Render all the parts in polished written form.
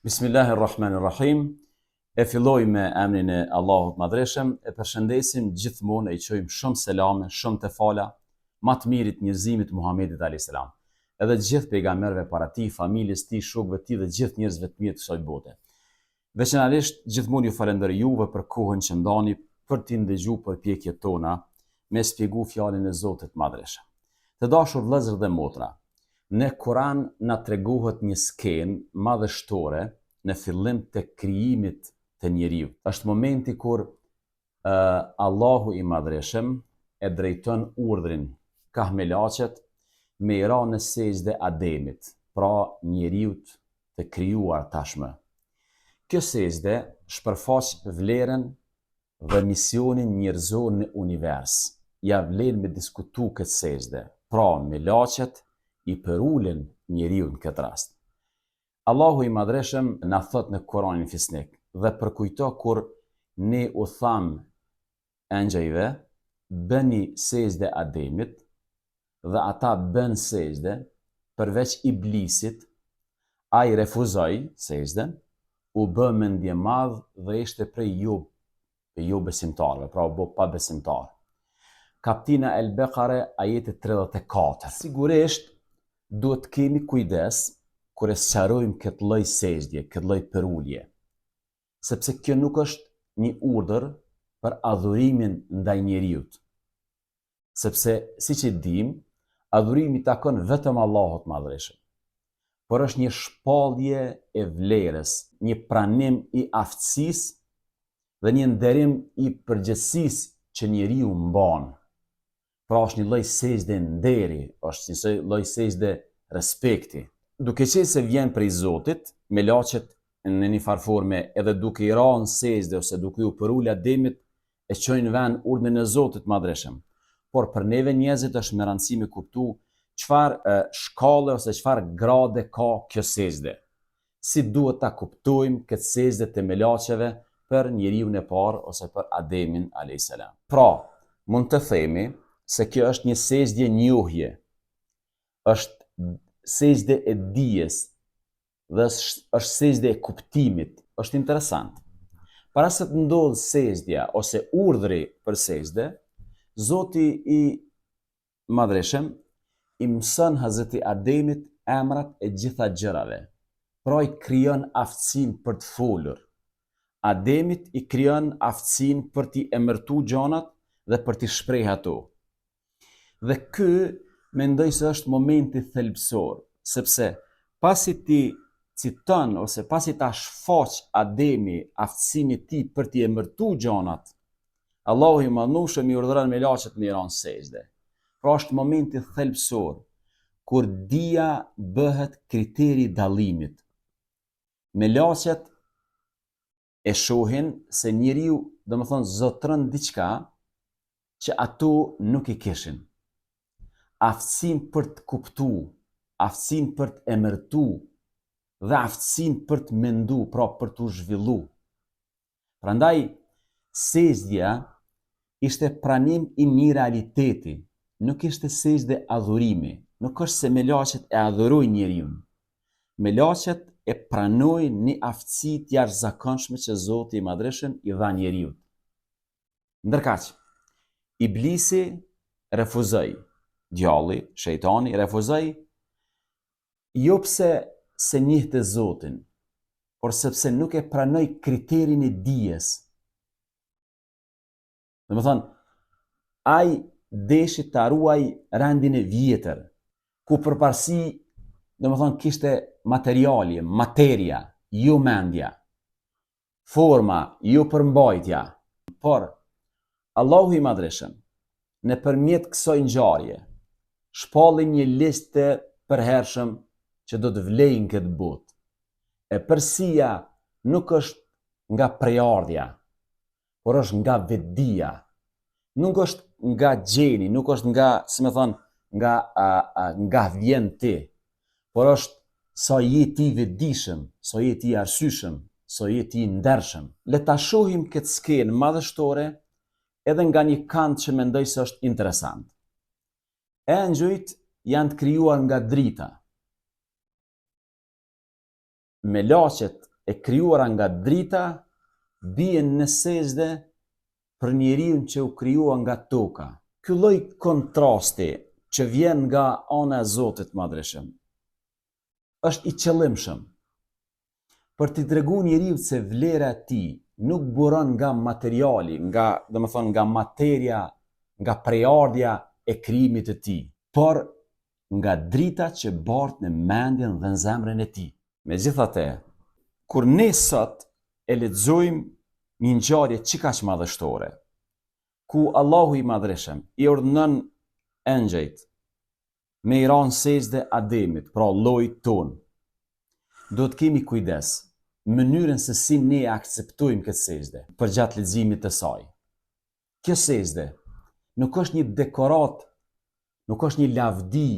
Bismillahirrahmanirrahim. E filloj me emrin e Allahut Madhërishëm, e përshëndesim gjithmonë e i çojmë shumë selame, shumë të fala, ma të mirit njerëzimit Muhammedit a.s. Edhe gjithë pejgamberëve para tij, familjes tij, shokëve tij dhe gjithë njerëzve të mirë të kësaj bote. Veçanërisht gjithmonë ju falenderoj juve për kohën që ndani për t'i ndëgju përpjekjet tona me spjegu fjalën e Zotit Madhërishëm. Të dashur vëllezër dhe motra, në Kur'an na tregohet një skenë madhështore në fillim të krijimit të njeriut. Është momenti kur Allahu i Madhërishëm e drejton urdhrin kah melaqet me i ra në sexhde Ademit, pra njeriut të krijuar tashmë. Kjo sexhde shpërfaq vlerën dhe misionin njerëzor në univers. Ia vlen me diskutu këtë sexhde, pra melaqet i përulen njeriut në këtë rast. Allahu i Madhërishëm na thotë në Kuranin Fisnik, Dhe përkujto kur Ne u thamë engjëjve, Bëni sexhde Ademit, dhe ata bënë sexhde, përveç Iblisit, ai refuzoi, sexhden, u bë mendjemadh dhe ishte prej jo jobesimtarëve, pra u bë pabesimtar. Kaptina El Bekare, ajeti 34. Sigurisht, duhet të kemi kujdes kur e sqarojmë këtë lloj sexhdje, këtë lloj përulje, sepse kjo nuk është një urdhër për adhurimin ndaj njeriut. Sepse, siç e dimë, adhurimi i takon vetëm Allahut të Madhërishëm. Por është një shpallje e vlerës, një pranim i aftësisë dhe një nderim i përgjegjësisë që njeriu mban. Pra është një lloj sexhde nderi, është një lloj sexhde respekti. Duke qenë se vjen prej Zotit, melaqet në një farë forme edhe duke i ra në sexhde ose duke iu përul Ademit, e çojnë në vend urdhrin e Zotit të Madhërishëm. Por për neve njerëzit është me rëndësi me kuptu çfarë shkalle ose çfarë grade ka kjo sexhde. Si duhet ta kuptojmë këtë sexhde të melaqeve për njeriun e parë ose për Ademin alejhi selam. Pra, mund të themi se kjo është një sexhde njohje, është sexhde e dijes dhe është sexhde e kuptimit. Është interesant. Para se të ndodhë sexhdja ose urdhri për sexhde, Zoti i Madhërishëm i mëson Hazreti Ademit emrat e gjitha gjërave, pra i krijon aftësinë për të folur. Ademit i krijon aftësinë për t'i emërtu gjanat dhe për t'i shpreh ato. Dhe ky mendoj se është momenti thelbësor, sepse pasi t'i citon ose pasi ta shfaq Ademi aftësinë e tij për t'i emërtu gjanat, Allahu i Madhnushëm i urdhëron melaqet me i ra në sexhde. Pra është momenti thelbësor kur dija bëhet kriteri i dallimit. Melaqet e shohin se njeriu, domethënë zotëron diçka që ato nuk e kishin. Aftësinë për të kuptu, aftësinë për të emërtu dhe aftësinë për të mendu, pra për t'u zhvillu. Prandaj, sexhdja ishte pranim i një realiteti, nuk ishte sexhde adhurimi, nuk është se melaqet e adhurojnë njeriun. Melaqet e pranojnë një aftësi të jashtëzakonshme që Zoti i Madhërishëm i dha njeriut. Ndërkaq, Iblisi refuzoi, djalli, shejtani refuzoi jo pse s'e njihte Zotin, por sepse nuk e pranoi kriterin e dijes. Domethënë, ai deshi ta ruajë rendin e vjetër, ku përparësi, domethënë, kishte materiali, materia, jo mendja. Forma, jo përmbajtja. Por, Allahu i Madhërishëm, nëpërmjet kësaj ngjarje, shpalli një ligj të përhershëm që do të vlejë në këtë botë. Epërsia nuk është nga prejardhja, por është nga vetëdija. Nuk është nga gjeni, nuk është nga, si me thonë, nga, a, a, nga vjen ti, por është sa je ti i vetëdijshëm, sa je ti i arsyeshëm, sa je ti i ndershëm. Le ta shohim këtë skenë madhështore edhe nga një kand që mendoj se është interesant. Engjujt janë të krijuar nga drita. Melaqet. e krijuara nga drita bien në sexhde për njeriun që u krijua nga toka. Ky lloj kontrasti që vjen nga ana e Zotit të Madhërishëm është i qëllimshëm për t'i tregu njeriut se vlera e tij nuk buron nga materiali, nga, domethënë, nga materia, nga prejardhja e krijimit të tij, por nga drita që bart në mendjen dhe në zemrën e tij. Megjithatë, kur ne sot e lexojmë një ngjarje qikaq madhështore, ku Allahu i Madhërishëm i urdhënon engjëjt me i ra në sexhde Ademit, pra llojit tonë, duhet të kemi kujdes mënyrën se si ne e akceptojmë këtë sexhde përgjatë leximit të saj. Kjo sexhde nuk është një dekoratë, nuk është një lavdi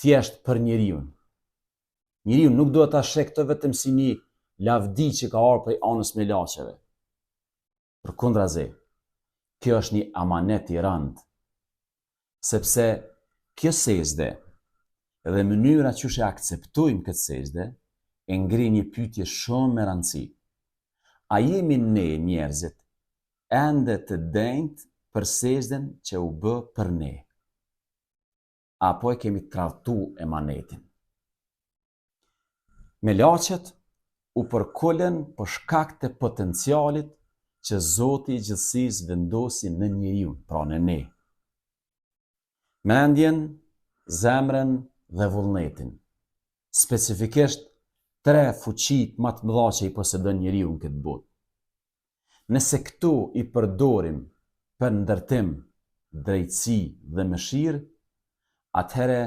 thjesht për njeriun. Njeriu nuk duhet ta sheh këtë vetëm si një lavdi që ka ardhur prej anës melaqeve. Përkundrazi, kjo është një amanet i rëndë, sepse kjo sexhde dhe mënyra qysh e akceptojmë këtë sexhde e ngre një pyetje shumë me rëndësi. A jemi ne njerëzit ende të denjtë për sexhden që u bë për ne? Apo e kemi tradhtu emanetin? Melaqet u përkulën për shkak të potencialit që Zoti i gjithësisë vendosi në njeriun, pra në ne. Mendjen, zemrën dhe vullnetin. Specifikisht tre fuqitë ma të mëdha që i posedon njeriu në këtë botë. Nëse këto i përdorim për ndërtim, drejtësi dhe mëshirë, atëherë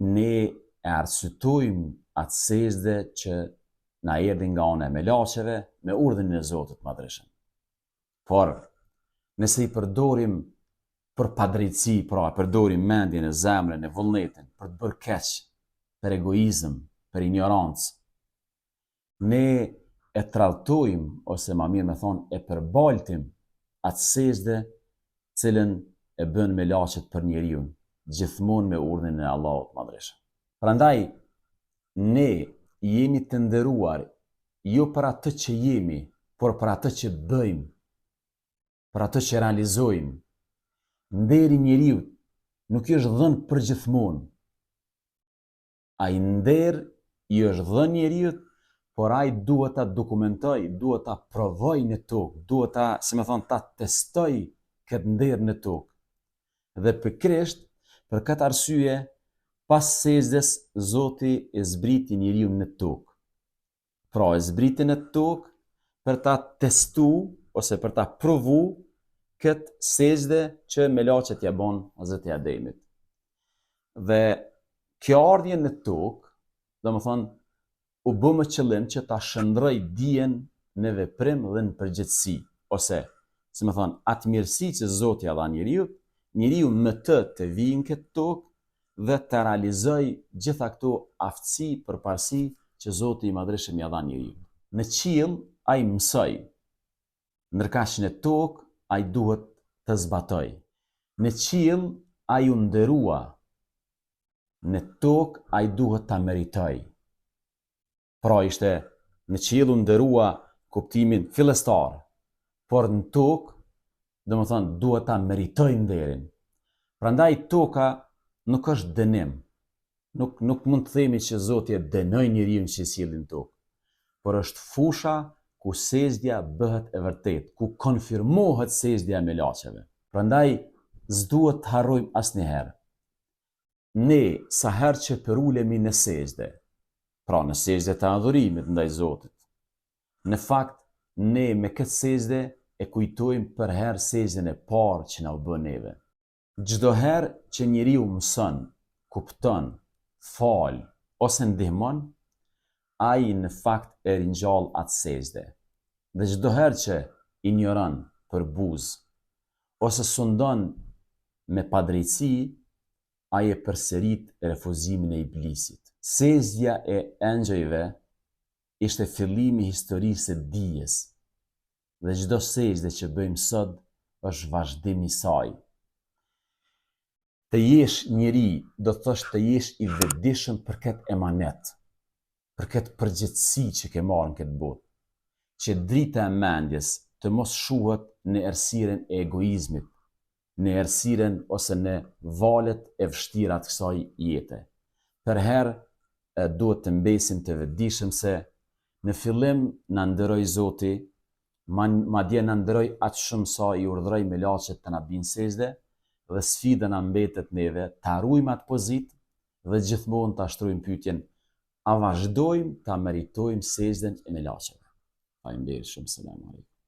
ne e arsyetojmë atë sexhde që na erdhi nga ana e melaqeve me urdhrin e Zotit të Madhërishëm. Por, nëse i përdorim për padrejtësi, pra e përdorim mendjen e zemrën e vullnetin për të bërë keq, për egoizëm, për injorancë, Ne e tradhtojmë, ose ma mirë me thonë, e përbaltim atë sexhde cilën e bënë melaqet për njeriun, gjithmonë me urdhrin e Allahut të Madhërishëm. Prandaj, ne jemi të nderuar jo për atë që jemi, por për atë që bëjmë, për atë që realizojmë. Nderi njeriut nuk i është dhënë përgjithmonë, Ai nder i është dhënë njeriut, por ai duhet ta dokumentojë, duhet ta provojë në tokë, duhet ta, si me thonë, ta testojë këtë nder në tokë. Dhe pikërisht, për këtë arsye, pas sexhdes, Zoti e zbriti njeriun në tokë. Pra e zbriti në tokë për ta testu ose për ta provu këtë sexhde që melaqet ia bon Hazreti Ademit. Dhe kjo ardhje në tokë, domethonë, u bë me qëllim që ta shndërrojë dijen në veprim dhe në përgjegjësi, ose, si me thonë, atë mirësi që Zoti ia dha njeriut, njeriu me të të vijë në këtë tokë dhe të realizojë gjitha këto aftësi, përparësi që Zoti i Madhërishëm ia dha njeriut. Në qiell ai mësoi, ndërkaq në tokë ai duhet të zbatojë. Në qiell ai u nderua, në tokë ai duhet ta meritojë. Pra ishte në qiell u nderua kuptimin fillestar, por në tokë, domethonë, duhet ta meritojë nderin. Prandaj toka nuk është dënim. Nuk nuk mund të themi që Zoti e dënoi njeriun që e sjellin në tokë, por është fusha ku sexhdja bëhet e vërtetë, ku konfirmohet sexhdja e melaqeve. Prandaj s'duhet të harrojmë asnjëherë Ne, sa herë që përulemi në sexhde, pra në sexhde të adhurimit ndaj Zotit, në fakt ne me këtë sexhde e kujtojmë përherë sexhden e parë që na u bë neve. Çdo herë që njeriu mëson, kupton, fal ose ndihmon, ai në fakt e ringjall atë sexhde. Dhe çdo herë që injoron, përbuz ose sundon me padrejtësi, ai e përsërit refuzimin e Iblisit. Sexhdja e engjëjve ishte fillimi i historisë së dijes dhe çdo sexhde që bëjmë sot është vazhdim i saj. Të jesh njeri do të thosh të jesh i vetëdijshëm për këtë emanet. për këtë përgjegjësi që ke marrë në këtë botë, që drita e mendjes të mos shuhet në errësirën e egoizmit, në errësirën ose në valët e vështira të kësaj jete. Përherë duhet të mbesim të vetëdijshëm se në fillim na nderoi Zoti, madje na nderoi aq shumë sa i urdhëroi melaqet të na binë sexhde dhe sfida na mbetet neve ta ruajmë atë pozitë dhe gjithmonë ta shtrojmë pyetjen a vazhdojmë ta meritojmë sexhden e melaqeve. Faleminderit shumë, selam aleikum.